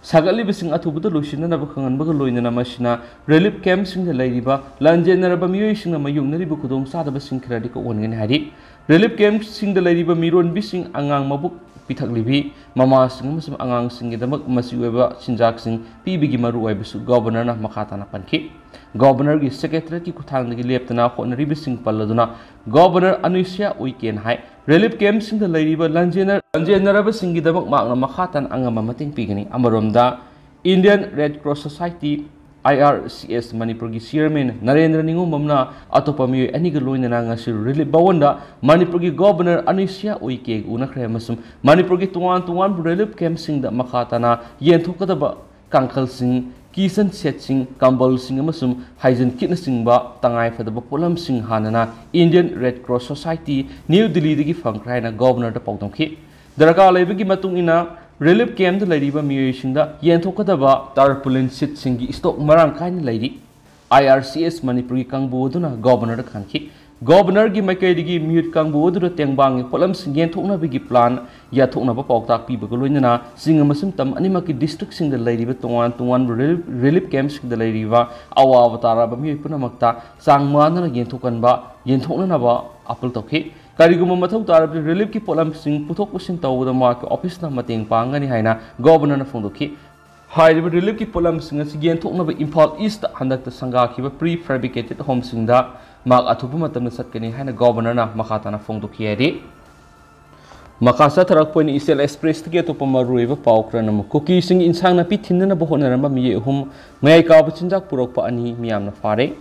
ꯁꯥꯒꯠꯂꯤꯕꯁꯤꯡ ꯑꯊꯨꯕꯗ ꯂꯣꯏꯁꯤꯟꯅꯅꯕ ꯈꯪꯍꯟꯕꯒ ꯂꯣꯏꯅꯅ ꯃꯁꯤꯅ relief camp ꯁꯤꯡꯗ ꯂꯩꯔꯤꯕ ꯂꯥꯟꯖꯦꯟꯅꯔꯕ ꯃꯤꯑꯣꯏꯁꯤꯡꯅ ꯃꯥꯌꯣꯛꯅꯔꯤꯕ ꯈꯨꯗꯣꯡꯆꯥꯗꯕꯁꯤꯡ ꯈꯔꯗꯤ ꯀꯣꯛꯍꯟꯒꯅꯤ ꯍꯥꯏꯔꯤ꯫ Relief camp ꯁꯤꯡꯗ ꯂꯩꯔꯤꯕ ꯃꯤꯔꯣꯟꯕꯤꯁꯤꯡ, ꯑꯉꯥꯡ ꯃꯕꯨꯛ ꯄꯤꯊꯛꯂꯤꯕꯤ ꯃꯃꯥꯁꯤꯡ ꯑꯃꯁꯨꯡ ꯑꯉꯥꯡꯁꯤꯡꯒꯤꯗꯃꯛ ꯃꯆꯤ ꯑꯣꯏꯕ ꯆꯤꯟꯖꯥꯛꯁꯤꯡ ꯄꯤꯕꯒꯤ ꯃꯔꯨꯑꯣꯏꯕꯁꯨ Governor ꯅ ꯃꯈꯥ ꯇꯥꯅ ꯄꯟꯈꯤ꯫ Governorꯒꯤ Secretariatꯀꯤ ꯈꯨꯠꯊꯥꯡꯗꯒꯤ ꯂꯦꯞꯇꯅ ꯍꯣꯠꯅꯔꯤꯕꯁꯤꯡ ꯄꯜꯂꯗꯨꯅ Governor ꯑꯅꯨꯁ꯭ꯌꯥ ꯎꯏꯀꯦꯅ ꯍꯥꯏ꯫ Relief campꯁꯤꯡꯗ ꯂꯩꯔꯤꯕ ꯂꯥꯟꯖꯦꯟꯅ-, ꯂꯥꯟꯖꯦꯟꯅꯔꯕꯁꯤꯡꯒꯤꯗꯃꯛ ꯃꯍꯥꯛꯅ ꯃꯈꯥ ꯇꯥꯅ ꯑꯉꯝꯕ ꯃꯇꯦꯡ ꯄꯤꯒꯅꯤ꯫ ꯑꯃꯔꯣꯝꯗ, Indian Red Cross Society, I R C S, ꯃꯅꯤꯄꯨꯔꯒꯤ Chairman ꯅꯔꯦꯟꯗ꯭ꯔ ꯅꯤꯉꯣꯝꯕꯝꯅ ꯑꯇꯣꯞꯄ ꯃꯤꯑꯣꯏ ꯑꯅꯤꯒ ꯂꯣꯏꯅꯅ ꯉꯁꯤ Relief ꯚꯋꯟꯗ ꯃꯅꯤꯄꯨꯔꯒꯤ Governor ꯑꯅꯨꯁ꯭ꯌꯥ ꯎꯏꯀꯦꯒ ꯎꯅꯈ꯭ꯔꯦ ꯑꯃꯁꯨꯡ ꯃꯅꯤꯄꯨꯔꯒꯤ ꯇꯣꯉꯥꯟ ꯇꯣꯉꯥꯟꯕ relief campꯁꯤꯡꯗ ꯃꯈꯥ ꯇꯥꯅ ꯌꯦꯟꯊꯣꯛꯀꯗꯕ ꯀꯥꯡꯈꯜꯁꯤꯡ, kitchen setꯁꯤꯡ, ꯀꯝꯕꯜꯁꯤꯡ ꯑꯃꯁꯨꯡ hygiene kitꯅꯆꯤꯡꯕ ꯇꯉꯥꯏ ꯐꯗꯕ ꯄꯣꯠꯂꯝꯁꯤꯡ ꯍꯥꯟꯅꯅ Indian Red Cross Society, new ꯗꯤꯜꯂꯤꯗꯒꯤ ꯐꯪꯈ꯭ꯔꯦ ꯍꯥꯏꯅ Governorꯗ ꯄꯥꯎꯗꯝꯈꯤ꯫ ꯗꯔꯀꯥꯔ ꯂꯩꯕꯒꯤ ꯃꯇꯨꯡ ꯏꯟꯅ relief campꯇ ꯂꯩꯔꯤꯕ ꯃꯤꯑꯣꯏꯁꯤꯡꯗ ꯌꯦꯟꯊꯣꯛꯀꯗꯕ tarpaulin sheetꯁꯤꯡꯒꯤ stock ꯃꯔꯥꯡ ꯀꯥꯏꯅ ꯂꯩꯔꯤ꯫ I R C S ꯃꯅꯤꯄꯨꯔꯒꯤ ꯀꯥꯡꯕꯨ ꯑꯗꯨꯅ Governorꯗ ꯈꯪꯈꯤ꯫ Governorꯒꯤ ꯃꯥꯏꯀꯩꯗꯒꯤ ꯃꯤꯍꯨꯠ ꯀꯥꯡꯕꯨ ꯑꯗꯨꯗ ꯇꯦꯡꯕꯥꯡꯒꯤ ꯄꯣꯠꯂꯝꯁꯤꯡ ꯌꯦꯟꯊꯣꯛꯅꯕꯒꯤ plan ꯌꯥꯊꯣꯛꯅꯕ ꯄꯥꯎꯇꯥꯛ ꯄꯤꯕꯒ ꯂꯣꯏꯅꯅ ꯆꯤꯡ ꯑꯃꯁꯨꯡ ꯇꯝ ꯑꯅꯤꯃꯛꯀꯤ districtꯁꯤꯡꯗ ꯂꯩꯔꯤꯕ ꯇꯣꯉꯥꯟ ꯇꯣꯉꯥꯟꯕ relief, relief campꯁꯤꯡꯗ ꯂꯩꯔꯤꯕ ꯑꯋꯥꯕ ꯇꯥꯔꯕ ꯃꯤꯑꯣꯏ ꯄꯨꯝꯅꯃꯛꯇ ꯆꯥꯡ ꯃꯥꯟꯅꯅ ꯌꯦꯟꯊꯣꯛꯍꯟꯕ, ꯌꯦꯟꯊꯣꯛꯅꯅꯕ appeal ꯇꯧꯈꯤ꯫ ꯀꯔꯤꯒꯨꯝꯕ ꯃꯊꯧ ꯇꯥꯔꯕꯗꯤ reliefꯀꯤ ꯄꯣꯠꯂꯝꯁꯤꯡ ꯄꯨꯊꯣꯛ ꯄꯨꯁꯤꯟ ꯇꯧꯕꯗ ꯃꯍꯥꯛꯀꯤ officeꯅ ꯃꯇꯦꯡ ꯄꯥꯡꯒꯅꯤ ꯍꯥꯏꯅ Governorꯅ ꯐꯣꯡꯗꯣꯛꯈꯤ꯫ ꯍꯥꯏꯔꯤꯕ reliefꯀꯤ ꯄꯣꯠꯂꯝꯁꯤꯡ ꯑꯁꯤ ꯌꯦꯟꯊꯣꯛꯅꯕ ꯏꯝꯐꯥꯜ Eastꯇ ꯍꯟꯗꯛꯇ ꯁꯪꯒꯥꯈꯤꯕ pre fabricated homeꯁꯤꯡꯗ ꯃꯍꯥꯛ ꯑꯊꯨꯕ ꯃꯇꯝꯗ ꯆꯠꯀꯅꯤ ꯍꯥꯏꯅ Governorꯅ ꯃꯈꯥ ꯇꯥꯅ ꯐꯣꯡꯗꯣꯛꯈꯤ ꯍꯥꯏꯔꯤ꯫ ꯃꯈꯥ ꯆꯠꯊꯔꯛꯄ ꯑꯣꯏꯅ ꯏꯆꯦꯜ Expressꯇꯒꯤ ꯑꯇꯣꯞꯄ ꯃꯔꯨꯑꯣꯏꯕ ꯄꯥꯎ ꯈꯔꯅ ꯑꯃꯨꯛ ꯀꯨꯀꯤꯁꯤꯡꯒꯤ ꯏꯟꯁꯥꯡ ꯅꯥꯄꯤ ꯊꯤꯟꯅꯅꯕ ꯍꯣꯠꯅꯔꯝꯕ ꯃꯤꯑꯣꯏ ꯑꯍꯨꯝ, ꯃꯌꯥꯏ ꯀꯥꯕ ꯆꯤꯟꯖꯥꯛ ꯄꯨꯔꯛꯄ ꯑꯅꯤ ꯃꯤꯌꯥꯝꯅ ꯐꯥꯔꯦ꯫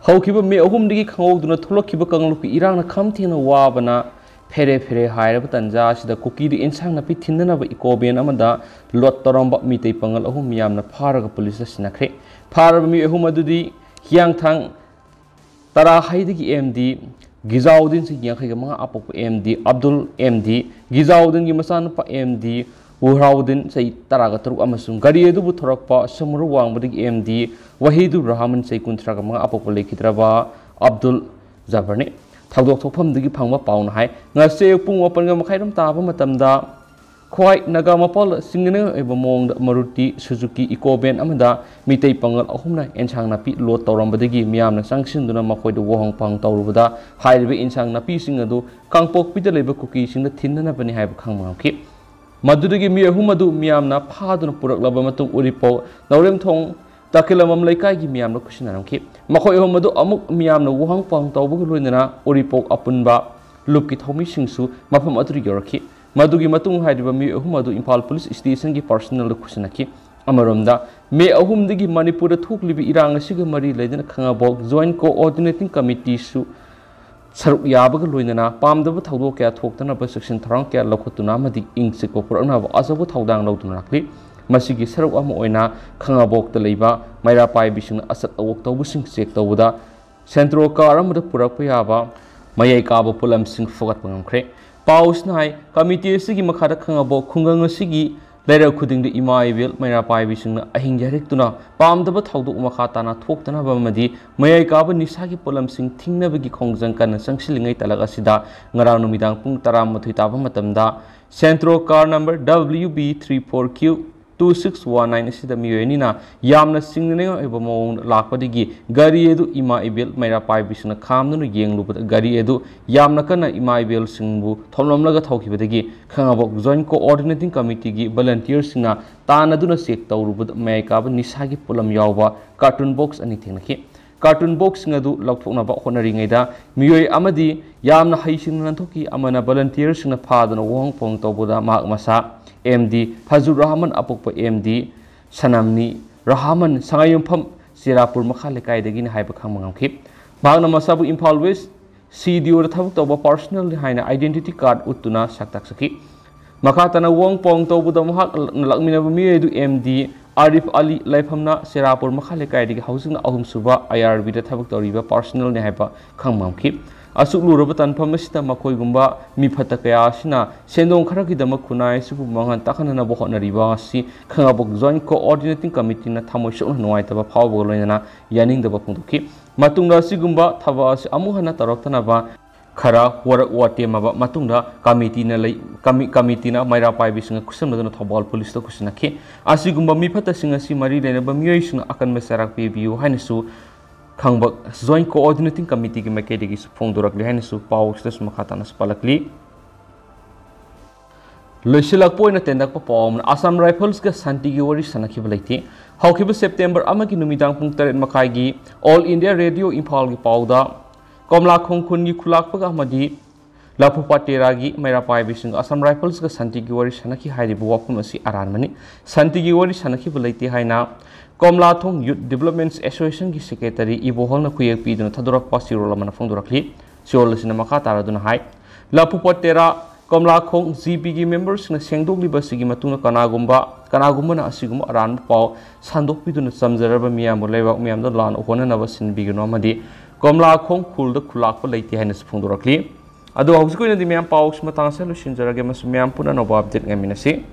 ꯍꯧꯈꯤꯕ ꯃꯦ ꯑꯍꯨꯝꯗꯒꯤ ꯈꯪꯍꯧꯗꯨꯅ ꯊꯣꯛꯂꯛꯈꯤꯕ ꯀꯥꯡꯂꯨꯞꯀꯤ ꯏꯔꯥꯡꯅ ꯈꯝ ꯊꯦꯡꯅ ꯋꯥꯕꯅ ꯐꯦꯔꯦ ꯐꯦꯔꯦ ꯍꯥꯏꯔꯕ ꯇꯥꯟꯖꯥ ꯑꯁꯤꯗ ꯀꯨꯀꯤꯗ ꯏꯟꯁꯥꯡ ꯅꯥꯄꯤ ꯊꯤꯟꯅꯅꯕ eco van ꯑꯃꯗ load ꯇꯧꯔꯝꯕ ꯃꯤꯇꯩ ꯄꯥꯉꯜ ꯑꯍꯨꯝ ꯃꯤꯌꯥꯝꯅ ꯐꯥꯔꯒ ꯄꯨꯂꯤꯁꯇ ꯁꯤꯟꯅꯈ꯭ꯔꯦ꯫ ꯐꯥꯔꯕ ꯃꯤꯑꯣꯏ ꯑꯍꯨꯝ ꯑꯗꯨꯗꯤ ꯍꯤꯌꯥꯡꯊꯥꯡ ꯇꯔꯥꯍꯩꯗꯒꯤ M D ꯒꯤꯖꯥꯎꯗꯤꯟ, ꯆꯍꯤ ꯌꯥꯡꯈꯩꯒ ꯃꯉꯥ, ꯑꯄꯣꯛꯄ M D Abdul M D, ꯒꯤꯖꯥꯎꯗꯤꯟꯒꯤ ꯃꯆꯥꯅꯨꯄꯥ M D ꯎꯍꯥꯎꯗꯤꯟ, ꯆꯍꯤ ꯇꯔꯥꯒ ꯇꯔꯨꯛ, ꯑꯃꯁꯨꯡ ꯒꯥꯔꯤ ꯑꯗꯨꯕꯨ ꯊꯧꯔꯛꯄ ꯁꯃꯨꯔꯨ ꯋꯥꯡꯃꯗꯒꯤ M D ꯋꯥꯍꯤꯗꯨ ꯔꯍꯃꯟ, ꯆꯍꯤ ꯀꯨꯟꯊ꯭ꯔꯥꯒ ꯃꯉꯥ, ꯑꯄꯣꯛꯄ ꯂꯩꯈꯤꯗ꯭ꯔꯕ ꯑꯕꯗꯨꯜ ꯖꯕꯔꯅꯤ꯫ ꯊꯧꯗꯣꯛ ꯊꯣꯛꯐꯝꯗꯒꯤ ꯐꯪꯕ ꯄꯥꯎꯅ ꯍꯥꯏ, ꯉꯁꯤ ꯑꯌꯨꯛ ꯄꯨꯡ ꯃꯥꯄꯟꯒ ꯃꯈꯥꯏ ꯑꯗꯨꯝ ꯇꯥꯕ ꯃꯇꯝꯗ ꯈ꯭ꯋꯥꯏ ꯅꯥꯒꯥ ꯃꯄꯥꯜ ꯆꯤꯡꯅꯅꯤꯡꯉꯥꯏ ꯑꯣꯏꯕ ꯃꯑꯣꯡꯗ ꯃꯔꯨꯇꯤ ꯁꯨꯖꯨꯀꯤ eco van ꯑꯃꯗ ꯃꯤꯇꯩ ꯄꯥꯉꯜ ꯑꯍꯨꯝꯅ ꯑꯦꯟꯁꯥꯡ ꯅꯥꯄꯤ load ꯇꯧꯔꯝꯕꯗꯒꯤ ꯃꯤꯌꯥꯝꯅ ꯆꯪꯁꯤꯟꯗꯨꯅ ꯃꯈꯣꯏꯗ ꯋꯥꯍꯪ ꯄꯥꯎꯍꯪ ꯇꯧꯔꯨꯕꯗ ꯍꯥꯏꯔꯤꯕ ꯏꯟꯁꯥꯡ ꯅꯥꯄꯤꯁꯤꯡ ꯑꯗꯨ ꯀꯥꯡꯄꯣꯛꯄꯤꯗ ꯂꯩꯕ ꯀꯨꯀꯤꯁꯤꯡꯗ ꯊꯤꯟꯅꯅꯕꯅꯤ ꯍꯥꯏꯕ ꯈꯪꯕ ꯉꯝꯈꯤ꯫ ꯃꯗꯨꯗꯒꯤ ꯃꯤ ꯑꯍꯨꯝ ꯑꯗꯨ ꯃꯤꯌꯥꯝꯅ ꯐꯥꯗꯨꯅ ꯄꯨꯔꯛꯂꯕ ꯃꯇꯨꯡ ꯎꯔꯤꯄꯣꯛ ꯅꯥꯎꯔꯦꯝꯊꯣꯡ ꯇꯈꯦꯂꯝꯕꯝ ꯂꯩꯀꯥꯏꯒꯤ ꯃꯤꯌꯥꯝꯅ ꯈꯨꯠꯁꯤꯟꯅꯔꯝꯈꯤ꯫ ꯃꯈꯣꯏ ꯑꯍꯨꯝ ꯑꯗꯨ ꯑꯃꯨꯛ ꯃꯤꯌꯥꯝꯅ ꯋꯥꯍꯪ ꯄꯥꯎꯍꯪ ꯇꯧꯕꯒ ꯂꯣꯏꯅꯅ ꯎꯔꯤꯄꯣꯛ ꯑꯄꯨꯟꯕ ꯂꯨꯞꯀꯤ ꯊꯧꯃꯤꯁꯤꯡꯁꯨ ꯃꯐꯝ ꯑꯗꯨꯗ ꯌꯧꯔꯛꯈꯤ꯫ ꯃꯗꯨꯒꯤ ꯃꯇꯨꯡ ꯍꯥꯏꯔꯤꯕ ꯃꯤꯑꯣꯏ ꯑꯍꯨꯝ ꯑꯗꯨ ꯏꯝꯐꯥꯜ ꯄꯨꯂꯤꯁ ꯁ꯭ꯇꯦꯁꯟꯒꯤ ꯄꯥꯔꯁꯣꯅꯦꯜꯗ ꯈꯨꯠꯁꯤꯟꯅꯈꯤ꯫ ꯑꯃꯔꯣꯝꯗ, ꯃꯦ ꯑꯍꯨꯝꯗꯒꯤ ꯃꯅꯤꯄꯨꯔꯗ ꯊꯣꯛꯂꯤꯕ ꯏꯔꯥꯡ ꯑꯁꯤꯒ ꯃꯔꯤ ꯂꯩꯅꯅ ꯈꯥꯉꯕꯣꯛ ꯖꯣꯏꯟꯠ ꯀꯣꯑꯣꯔꯗꯤꯅꯦꯇꯤꯡ ꯀꯃꯤꯇꯤꯁꯨ ꯁꯔꯨꯛ ꯌꯥꯕꯒ ꯂꯣꯏꯅꯅ ꯄꯥꯝꯗꯕ ꯊꯧꯗꯣꯛ ꯀꯌꯥ ꯊꯣꯛꯇꯅꯕ ꯆꯦꯛꯁꯤꯟ ꯊꯧꯔꯥꯡ ꯀꯌꯥ ꯂꯧꯈꯠꯇꯨꯅ ꯑꯃꯗꯤ ꯏꯪ ꯆꯤꯛꯄ ꯄꯨꯔꯛꯅꯕ ꯑꯆꯧꯕ ꯊꯧꯗꯥꯡ ꯂꯧꯗꯨꯅ ꯂꯥꯛꯂꯤ꯫ ꯃꯁꯤꯒꯤ ꯁꯔꯨꯛ ꯑꯃ ꯑꯣꯏꯅ ꯈꯥꯉꯕꯣꯛꯇ ꯂꯩꯕ ꯃꯩꯔꯥ ꯄꯥꯏꯕꯤꯁꯤꯡꯅ ꯑꯆꯠ ꯑꯋꯣꯛ ꯇꯧꯕꯁꯤꯡ ꯆꯦꯛ ꯇꯧꯕꯗ ꯁꯦꯟꯇ꯭ꯔꯣ ꯀꯥꯔ ꯑꯃꯗ ꯄꯨꯔꯛꯄ ꯌꯥꯕ ꯃꯌꯥꯏ ꯀꯥꯕ ꯄꯣꯠꯂꯝꯁꯤꯡ ꯐꯨꯒꯠꯄ ꯉꯝꯈ꯭ꯔꯦ꯫ ꯄꯥꯎꯁꯤꯅ ꯍꯥꯏ, ꯀꯃꯤꯇꯤ ꯑꯁꯤꯒꯤ ꯃꯈꯥꯗ ꯈꯥꯉꯕꯣꯛ ꯈꯨꯡꯒꯪ ꯑꯁꯤꯒꯤ ꯂꯩꯔꯛ ꯈꯨꯗꯤꯡꯗ ꯏꯃꯥ ꯏꯕꯦꯜ ꯃꯩꯔꯥ ꯄꯥꯏꯕꯤꯁꯤꯡꯅ ꯑꯍꯤꯡ ꯌꯥꯔꯦꯛꯇꯨꯅ ꯄꯥꯝꯗꯕ ꯊꯧꯗꯣꯛ ꯃꯈꯥ ꯇꯥꯅ ꯊꯣꯛꯇꯅꯕ ꯑꯃꯗꯤ ꯃꯌꯥꯏ ꯀꯥꯕ ꯅꯤꯁꯥꯒꯤ ꯄꯣꯠꯂꯝꯁꯤꯡ ꯊꯤꯡꯅꯕꯒꯤ ꯈꯣꯡꯖꯪ ꯀꯟꯅ ꯆꯪꯁꯤꯜꯂꯤꯉꯩ ꯇꯂꯛ ꯑꯁꯤꯗ ꯉꯔꯥꯡ ꯅꯨꯃꯤꯗꯥꯡ ꯄꯨꯡ ꯇꯔꯥꯃꯥꯊꯣꯏ ꯇꯥꯕ ꯃꯇꯝꯗ Santro car number W B three four Q two six one nine ꯑꯁꯤꯗ ꯃꯤꯑꯣꯏ ꯑꯅꯤꯅ ꯌꯥꯝꯅ ꯆꯤꯡꯅꯅꯤꯡꯉꯥꯏ ꯑꯣꯏꯕ ꯃꯑꯣꯡꯗ ꯂꯥꯛꯄꯗꯒꯤ ꯒꯥꯔꯤ ꯑꯗꯨ ꯏꯃꯥ ꯏꯕꯦꯜ ꯃꯩꯔꯥ ꯄꯥꯏꯕꯤꯁꯤꯡꯅ ꯈꯥꯝꯗꯨꯅ ꯌꯦꯡꯂꯨꯕꯗ ꯒꯥꯔꯤ ꯑꯗꯨ ꯌꯥꯝꯅ ꯀꯟꯅ ꯏꯃꯥ ꯏꯕꯦꯜꯁꯤꯡꯕꯨ ꯊꯣꯝꯂꯝꯂꯒ ꯊꯧꯈꯤꯕꯗꯒꯤ ꯈꯥꯉꯕꯣꯛ ꯖꯣꯏꯟꯠ ꯀꯣꯑꯣꯔꯗꯤꯅꯦꯇꯤꯡ ꯀꯃꯤꯇꯤꯒꯤ ꯚꯣꯂꯟꯇꯤꯌꯔꯁꯤꯡꯅ ꯇꯥꯟꯅꯗꯨꯅ ꯆꯦꯛ ꯇꯧꯔꯨꯕꯗ ꯃꯌꯥꯏ ꯀꯥꯕ ꯅꯤꯁꯥꯒꯤ ꯄꯣꯠꯂꯝ ꯌꯥꯎꯕ ꯀꯥꯔꯇꯨꯟ ꯕꯣꯛꯁ ꯑꯅꯤ ꯊꯦꯡꯅꯈꯤ꯫ ꯀꯥꯔꯇꯨꯟ ꯕꯣꯛꯁꯁꯤꯡ ꯑꯗꯨ ꯂꯧꯊꯣꯛꯅꯕ ꯍꯣꯠꯅꯔꯤꯉꯩꯗ ꯃꯤꯑꯣꯏ ꯑꯃꯗꯤ ꯌꯥꯝꯅ ꯍꯩꯁꯤꯡꯅ ꯅꯥꯟꯊꯣꯛꯈꯤ꯫ ꯑꯃꯅ ꯚꯣꯂꯟꯇꯤꯌꯔꯁꯤꯡꯅ ꯐꯥꯗꯨꯅ ꯋꯥꯍꯪ ꯄꯥꯎꯍꯪ ꯇꯧꯕꯗ ꯃꯍꯥꯛ ꯃꯁꯥ ꯑꯦꯝ ꯗꯤ ꯐꯖꯨꯔ ꯔꯍꯃꯟ, ꯑꯄꯣꯛꯄ ꯑꯦꯝ ꯗꯤ ꯁꯅꯝꯅꯤ ꯔꯍꯃꯟ, ꯁꯉꯥꯏꯌꯨꯝꯐꯝ ꯆꯦꯔꯥꯄꯨꯔ ꯃꯈꯥ ꯂꯩꯀꯥꯏꯗꯒꯤꯅꯤ ꯍꯥꯏꯕ ꯈꯪꯕ ꯉꯝꯈꯤ꯫ ꯃꯍꯥꯛꯅ ꯃꯁꯥꯕꯨ ꯏꯝꯐꯥꯜ ꯋꯦꯁ ꯁꯤ ꯗꯤ ꯑꯣꯗ ꯊꯕꯛ ꯇꯧꯕ ꯄꯥꯔꯁꯣꯅꯦꯜꯅꯤ ꯍꯥꯏꯅ ꯑꯥꯏꯗꯦꯟꯇꯤꯇꯤ ꯀꯥꯔꯗ ꯎꯠꯇꯨꯅ ꯁꯛ ꯇꯥꯛꯆꯈꯤ꯫ ꯃꯈꯥ ꯇꯥꯅ ꯋꯥꯍꯪ ꯄꯥꯎꯍꯪ ꯇꯧꯕꯗ ꯃꯍꯥꯛꯅ ꯂꯥꯛꯃꯤꯟꯅꯕ ꯃꯤꯑꯣꯏ ꯑꯗꯨ ꯑꯦꯝ ꯗꯤ ꯑꯥꯔꯤꯐ ꯑꯂꯤ, ꯂꯩꯐꯝꯅ ꯆꯦꯔꯥꯄꯨꯔ ꯃꯈꯥ ꯂꯩꯀꯥꯏꯗꯒꯤ, ꯍꯧꯖꯤꯛꯅ ꯑꯍꯨꯝꯁꯨꯕ ꯑꯥꯏ ꯑꯥꯔ ꯕꯤꯗ ꯊꯕꯛ ꯇꯧꯔꯤꯕ ꯄꯥꯔꯁꯣꯅꯦꯜꯅꯤ ꯍꯥꯏꯕ ꯈꯪꯕ ꯉꯝꯈꯤ꯫ ꯑꯁꯨꯛ ꯂꯨꯔꯕ ꯇꯥꯟꯐꯝ ꯑꯁꯤꯗ ꯃꯈꯣꯏꯒꯨꯝꯕ ꯃꯤ ꯐꯠꯇ ꯀꯌꯥ ꯑꯁꯤꯅ ꯁꯦꯟꯗꯣꯡ ꯈꯔꯒꯤꯗꯃꯛ ꯈꯨꯟꯅꯥꯏ ꯑꯁꯤꯕꯨ ꯃꯥꯡꯍꯟ ꯇꯥꯛꯍꯟꯅꯅꯕ ꯍꯣꯠꯅꯔꯤꯕ ꯑꯁꯤ ꯈꯥꯉꯕꯣꯛ ꯖꯣꯏꯟꯠ ꯀꯣꯑꯣꯔꯗꯤꯅꯦꯇꯤꯡ ꯀꯃꯤꯇꯤꯅ ꯊꯃꯣꯏ ꯁꯣꯛꯅ ꯅꯨꯡꯉꯥꯏꯇꯕ ꯐꯥꯎꯕꯒ ꯂꯣꯏꯅꯅ ꯌꯥꯅꯤꯡꯗꯕ ꯐꯣꯡꯗꯣꯛꯈꯤ꯫ ꯃꯇꯨꯡꯗ ꯑꯁꯤꯒꯨꯝꯕ ꯊꯕꯛ ꯑꯁꯤ ꯑꯃꯨꯛ ꯍꯟꯅ ꯇꯧꯔꯛꯇꯅꯕ ꯈꯔ ꯋꯥꯔꯛ ꯋꯥꯇꯦꯝꯃꯕ ꯃꯇꯨꯡꯗ ꯀꯃꯤꯇꯤꯅ ꯂꯩ-, ꯀꯃꯤ-, ꯀꯃꯤꯇꯤꯅ ꯃꯩꯔꯥ ꯄꯥꯏꯕꯤꯁꯤꯡꯒ ꯈꯨꯠꯁꯝꯅꯗꯨꯅ ꯊꯧꯕꯥꯜ ꯄꯨꯂꯤꯁꯇ ꯈꯨꯠꯁꯤꯟꯅꯈꯤ꯫ ꯑꯁꯤꯒꯨꯝꯕ ꯃꯤꯐꯠꯇꯁꯤꯡ ꯑꯁꯤ ꯃꯔꯤ ꯂꯩꯅꯕ ꯃꯤꯑꯣꯏꯁꯤꯡꯅ ꯑꯀꯟꯕ ꯆꯩꯔꯥꯛ ꯄꯤꯕꯤꯌꯨ ꯍꯥꯏꯅꯁꯨ ꯈꯥꯉꯕꯣꯛ ꯖꯣꯏꯟꯠ ꯀꯣꯑꯣꯔꯗꯤꯅꯦꯇꯤꯡ ꯀꯃꯤꯇꯤꯒꯤ ꯃꯥꯏꯀꯩꯗꯒꯤꯁꯨ ꯐꯣꯡꯗꯣꯔꯛꯂꯤ ꯍꯥꯏꯅꯁꯨ ꯄꯥꯎ ꯑꯁꯤꯗꯁꯨ ꯃꯈꯥ ꯇꯥꯅꯁꯨ ꯄꯜꯂꯛꯂꯤ꯫ ꯂꯣꯏꯁꯤꯜꯂꯛꯄ ꯑꯣꯏꯅ ꯇꯦꯟꯗꯛꯄ ꯄꯥꯎ ꯑꯃꯅ, ꯑꯁꯥꯝ ꯔꯥꯏꯐꯜꯁꯀ ꯁꯥꯟꯇꯤꯒꯤ ꯋꯥꯔꯤ ꯁꯥꯟꯅꯈꯤꯕ ꯂꯩꯇꯦ꯫ ꯍꯧꯈꯤꯕ ꯁꯦꯞꯇꯦꯝꯕꯔ ꯑꯃꯒꯤ ꯅꯨꯃꯤꯗꯥꯡ ꯄꯨꯡ ꯇꯔꯦꯠ ꯃꯈꯥꯏꯒꯤ All India Radio ꯏꯝꯐꯥꯜꯒꯤ ꯄꯥꯎꯗ ꯀꯣꯝꯂꯥꯈꯣꯡ ꯈꯨꯟꯒꯤ ꯈꯨꯂꯥꯛꯄꯒ ꯑꯃꯗꯤ ꯂꯐꯨꯄꯥꯠ ꯇꯦꯔꯥꯒꯤ ꯃꯩꯔꯥ ꯄꯥꯏꯕꯤꯁꯤꯡꯒ ꯑꯁꯥꯝ ꯔꯥꯏꯐꯜꯁꯒ ꯁꯥꯟꯇꯤꯒꯤ ꯋꯥꯔꯤ ꯁꯥꯟꯅꯈꯤ ꯍꯥꯏꯔꯤꯕ ꯋꯥꯐꯝ ꯑꯁꯤ ꯑꯔꯥꯟꯕꯅꯤ꯫ ꯁꯥꯟꯇꯤꯒꯤ ꯋꯥꯔꯤ ꯁꯥꯟꯅꯈꯤꯕ ꯂꯩꯇꯦ ꯍꯥꯏꯅ ꯀꯣꯝꯂꯥꯊꯣꯡ Youth Development Associationꯒꯤ ꯁꯦꯀ꯭ꯔꯦꯇꯔꯤ ꯏꯕꯣꯍꯜꯅ ꯈꯨꯌꯦꯛ ꯄꯤꯗꯨꯅ ꯊꯥꯗꯣꯔꯛꯄ ꯆꯦꯔꯣꯜ ꯑꯃꯅ ꯐꯣꯡꯗꯣꯔꯛꯂꯤ꯫ ꯆꯦꯔꯣꯜ ꯑꯁꯤꯅ ꯃꯈꯥ ꯇꯥꯔꯗꯨꯅ ꯍꯥꯏ, ꯂꯐꯨꯄꯠ ꯇꯦꯔꯥ ꯀꯣꯝꯂꯥꯈꯣꯡ ꯖꯤꯄꯤꯒꯤ ꯃꯦꯝꯕꯔꯁꯤꯡꯅ ꯁꯦꯡꯗꯣꯛꯂꯤꯕ ꯑꯁꯤꯒꯤ ꯃꯇꯨꯡꯗ ꯀꯅꯥꯒꯨꯝꯕ ꯀꯅꯥꯒꯨꯝꯕꯅ ꯑꯁꯤꯒꯨꯝꯕ ꯑꯔꯥꯟꯕ ꯄꯥꯎ ꯁꯟꯗꯣꯛꯄꯤꯗꯨꯅ ꯆꯝꯖꯔꯕ ꯃꯤꯌꯥꯝꯕꯨ ꯂꯩꯕꯥꯛ ꯃꯤꯌꯥꯝꯗ ꯂꯥꯟꯅ ꯍꯣꯠꯅꯅꯕ ꯁꯤꯟꯕꯤꯒꯅꯨ ꯑꯃꯗꯤ ꯀꯣꯝꯂꯥꯈꯣꯡ ꯈꯨꯜꯗ ꯈꯨꯂꯥꯛꯄ ꯂꯩꯇꯦ ꯍꯥꯏꯅꯁꯨ ꯐꯣꯡꯗꯣꯔꯛꯂꯤ꯫ ꯑꯗꯣ ꯍꯧꯖꯤꯛꯀꯤ ꯑꯣꯏꯅꯗꯤ ꯃꯌꯥꯝ ꯄꯥꯎꯁꯤ ꯃꯇꯥꯡ ꯑꯁꯤꯗ ꯂꯣꯏꯁꯤꯟꯖꯔꯒꯦ ꯑꯃꯁꯨꯡ ꯃꯌꯥꯝ ꯄꯨꯟꯅ ꯑꯅꯧꯕ ꯑꯞꯗꯦꯠ ꯉꯥꯏꯃꯤꯟꯅꯁꯤ꯫